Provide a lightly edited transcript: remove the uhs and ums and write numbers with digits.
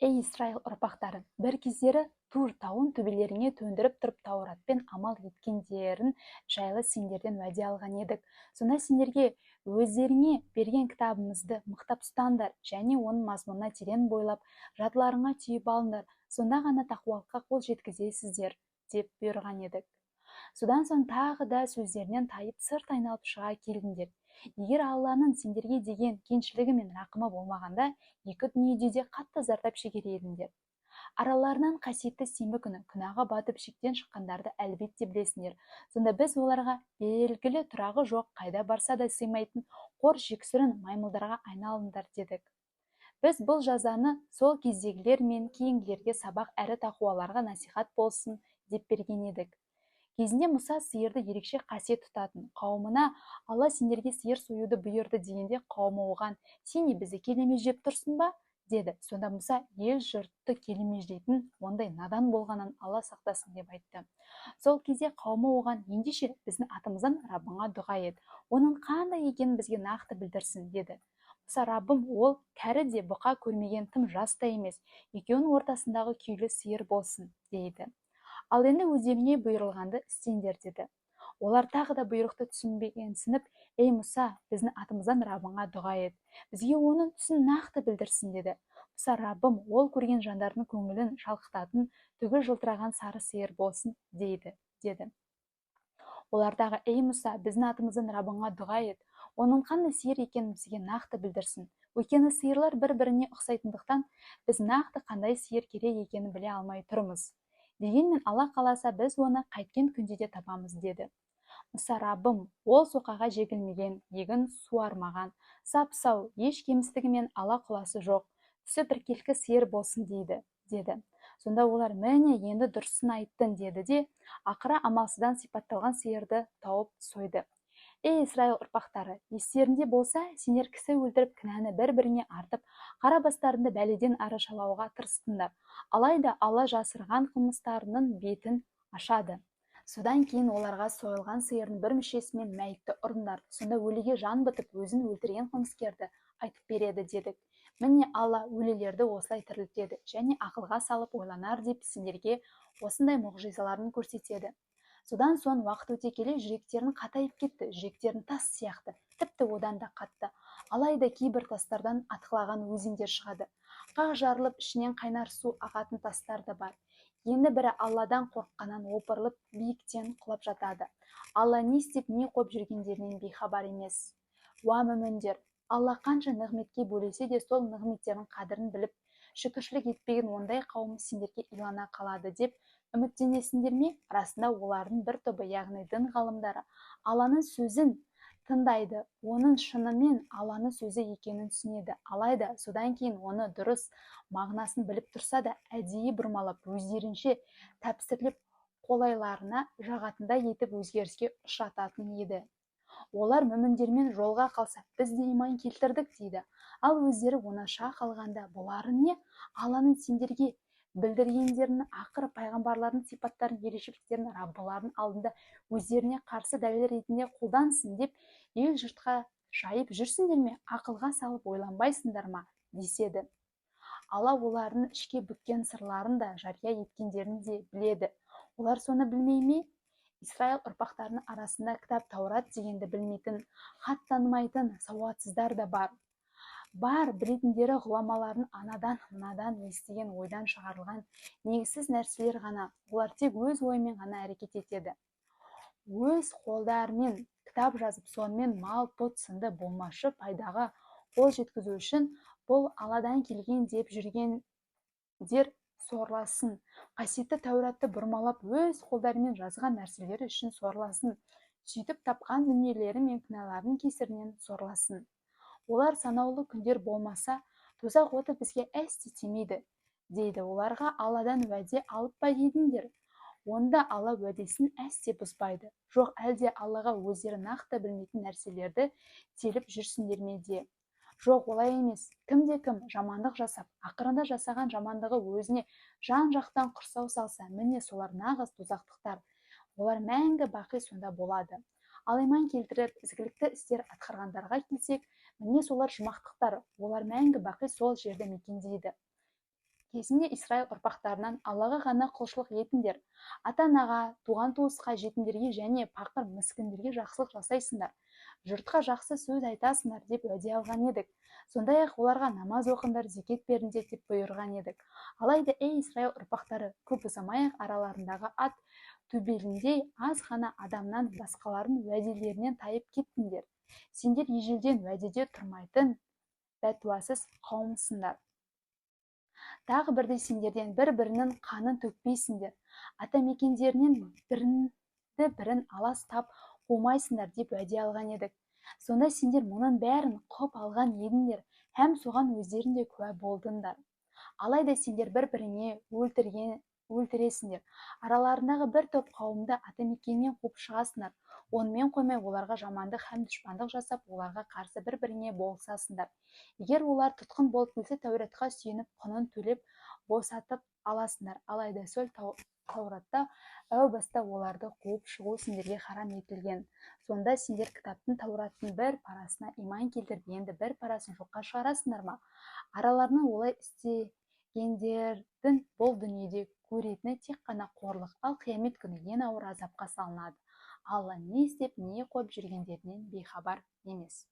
Ей, Исраил ұрпақтары, бір кездері Тур тауын төбелеріңе төндіріп тұрып, Тауратпен амал еткендерін жайлы сендерден уәде алған едік. Сонда сендерге: «Өздеріңе берген кітабымызды мықтап ұстаңдар және оның мазмұнына терең бойлап, жадыларыңа түйіп алыңдар, сонда ғана тақуалыққа қол жеткізесіздер», – деп бұйырған едік. Содан соң тағы да сөздерінен тайып, сырт айналып шыға келдіңдер. Егер Алланың сендерге деген кеңшілігі мен рақымы болмағанда, екі дүниеде де қатты зардап шегер едіңдер. Араларынан қасиетті сенбі күні күнәға батып, шектен шыққандарды әлбетте білесіңдер. Сонда біз оларға: «Белгілі тұрағы жоқ, қайда барса да сыймайтын қор жексұрын маймылдарға айналыңдар», – дедік. Біз бұл жазаны сол кездегілер мен кейінгілерге сабақ әрі тақуаларға насихат болсын деп берген едік. Кезінде Мұса сиырды ерекше қасиет тұтатын қауымына: «Алла сендерге сиыр союды бұйырды», – дегенде, қауымы оған: «Сен не, бізді келемеждеп тұрсың ба?» – деді. Сонда Мұса: «Ел жұртты келемеждейтін ондай надан болғаннан Алла сақтасын», – деп айтты. Сол кезде қауымы оған: «Ендеше біздің атымыздан Раббыңа дұға ет, оның қандай екенін бізге нақты білдірсін», – деді. Мұса: «Раббым, ол кәрі де, бұқа көрмеген тым жас та емес, екеуінің ортасындағы күйлі сиыр болсын», – дейді. «Ал енді өздеріңе бұйырылғанды істеңдер», – деді. Олар тағы да бұйрықты түсінбегенсініп: «Ей, Мұса, біздің атымыздан Раббыңа дұға ет, бізге оның түсін нақты білдірсін», – деді. Мұса: «Раббым, ол көрген жандардың көңілін шалқытатын, түгі жылтыраған сары сиыр болсын», – дейді, деді. Олар тағы: «Ей, Мұса, біздің атымыздан Раббыңа дұға ет, оның қандай сиыр екенін бізге нақты білдірсін. Өйткені сиырлар бір біріне ұқсайтындықтан, біз нақты қандай сиыр керек екенін біле алмай тұрмыз. Дегенмен Алла қаласа, біз оны қайткен күнде де табамыз», – деді. Мұса: «Раббым, ол соқаға жегілмеген, егін суармаған, сап сау, еш кемістігі мен ала құласы жоқ, түсі біркелкі сиыр болсын», – дейді, деді. Сонда олар: «Міне, енді дұрысын айттың», – деді де, ақыры амалсыздан сипатталған сиырды тауып сойды. Ей, Исраил ұрпақтары, естерінде болса, сендер кісі өлтіріп, кінәні бір біріңе артып, қара бастарыңды бәледен арашалауға тырыстыңдар. Алайда Алла жасырған қылмыстарының бетін ашады. Содан кейін оларға: «Сойылған сиырдың бір мүшесімен мәйітті ұрыңдар, сонда өліге жан бітіп, өзін өлтірген қылмыскерді айтып береді», – дедік. Міне, Алла өлілерді осылай тірілтеді және ақылға салып ойланар деп сендерге осындай мұғжизаларын көрсетеді. Содан соң уақыт өте келе жүректерің қатайып кетті, жүректерің тас сияқты, тіпті одан да қатты. Алайда кейбір тастардан атқылаған өзендер шығады, қақ жарылып, ішінен қайнар су ағатын тастар да бар. Енді бірі Алладан қорыққаннан опырылып, биіктен құлап жатады. Алла не істеп, не қойып жүргендерінен бейхабар емес. Уа, мүміндер! Алла қанша нығметке бөлесе де, сол нығметтердің қадірін біліп, шүкіршілік етпеген ондай қауым сендерге илана қалады деп үміттенесіңдер ме? Расында, олардың бір тобы, яғни дін ғалымдары, Алланың сөзін тыңдайды, оның шынымен Алланың сөзі екенін түсінеді. Алайда содан кейін оны дұрыс мағынасын біліп тұрса да, әдейі бұрмалап, өздерінше тәпсірлеп, қолайларына жағатындай етіп өзгеріске ұшырататын еді. Олар мүміндермен жолға қалса: «Біз де иман келтірдік», – дейді. Ал өздері оңаша қалғанда: «Бұларың не, Алланың сендерге білдіргендерін, ақыры пайғамбарлардың сипаттарын, ерекшеліктерін Раббыларының алдында өздеріне қарсы дәлел ретінде қолдансын деп ел жұртқа жайып жүрсіңдер ме? Ақылға салып ойланбайсыңдар ма?» – деседі. Алла олардың ішке бүккен сырларын да, жария еткендерін де біледі. Олар соны білмей ме? Исраил ұрпақтарының арасында кітап Таурат дегенді білмейтін, хат танымайтын сауатсыздар да бар. Бар білетіндері ғұламалардың анадан мынадан естіген, ойдан шығарылған негізсіз нәрселер ғана. Олар тек өз ойымен ғана әрекет етеді. Өз қолдарымен кітап жазып, сонымен мал, пұт сынды болмашы пайдаға қол жеткізу үшін «бұл Алладан келген» деп жүргендер сорласын! Қасиетті Тәуратты бұрмалап, өз қолдарымен жазған нәрселері үшін сорласын! Сөйтіп тапқан дүниелері мен күнәларының кесірінен сорласын! Олар: «Санаулы күндер болмаса, тозақ оты бізге әсте тимейді», – дейді. Оларға: «Алладан уәде алып па едіңдер? Онда Алла уәдесін әсте бұзбайды. Жоқ әлде Аллаға өздері нақты білмейтін нәрселерді теліп жүрсіңдер ме де? Жоқ, олай емес. Кімде кім жамандық жасап, ақырында жасаған жамандығы өзіне жан жақтан құрсау салса, міне, солар нағыз тозақтықтар, олар мәңгі бақи сонда болады. Ал иман келтіріп, ізгілікті істер атқарғандарға келсек, міне, солар жұмақтықтар, олар мәңгі бақи сол жерді мекендейді». Кезінде Исраил ұрпақтарынан: Аллаға ғана құлшылық етіңдер, ата-анаға, туған-туысқа, жетімдерге және пақыр міскіндерге жақсылық жасайсыңдар, жұртқа жақсы сөз айтасыңдар деп уәде алған едік. Сондай-ақ оларға: намаз оқыңдар, зекет беріңдер деп бұйырған едік. Алайда, ей Исраил ұрпақтары, көп ұзамай-ақ араларындағы ат төбеліндей аз ғана адамнан басқаларын уәделерінен тайып кеттіңдер. Сендер ежелден уәдеде тұрмайтын бәтуасыз қауымсыңдар. Тағы бірде сендерден: бір-бірінің қанын төкпейсіңдер, атамекендерінен біріңді-бірің алас тап қумайсыңдар деп уәде алған едік. Сонда сендер мұның бәрін құп алған едіңдер һәм соған өздерің де куә болдыңдар. Алайда сендер бір-біріңе өлтірген өлтіресіңдер, араларындағы бір топ қауымды атамекенінен қуып шығасыңдар. Онымен қоймай, оларға жамандық һәм дұшпандық жасап, оларға қарсы бір-біріңе болысасыңдар. Егер олар тұтқын болып келсе, Тәуратқа сүйеніп, құнын төлеп босатып аласыңдар. Алайда сол Тауратта әу баста оларды қуып шығу сендерге харам етілген. Сонда сендер кітаптың, Таураттың бір парасына иман келтіріп, енді бір парасын жоққа шығарасыңдар ма? Араларынан олай істегендердің бұл дүниеде көретіні тек қана қорлық, ал қиямет күні ең ауыр азапқа салынады. Алла не істеп, не қойып жүргендерінен бейхабар емес.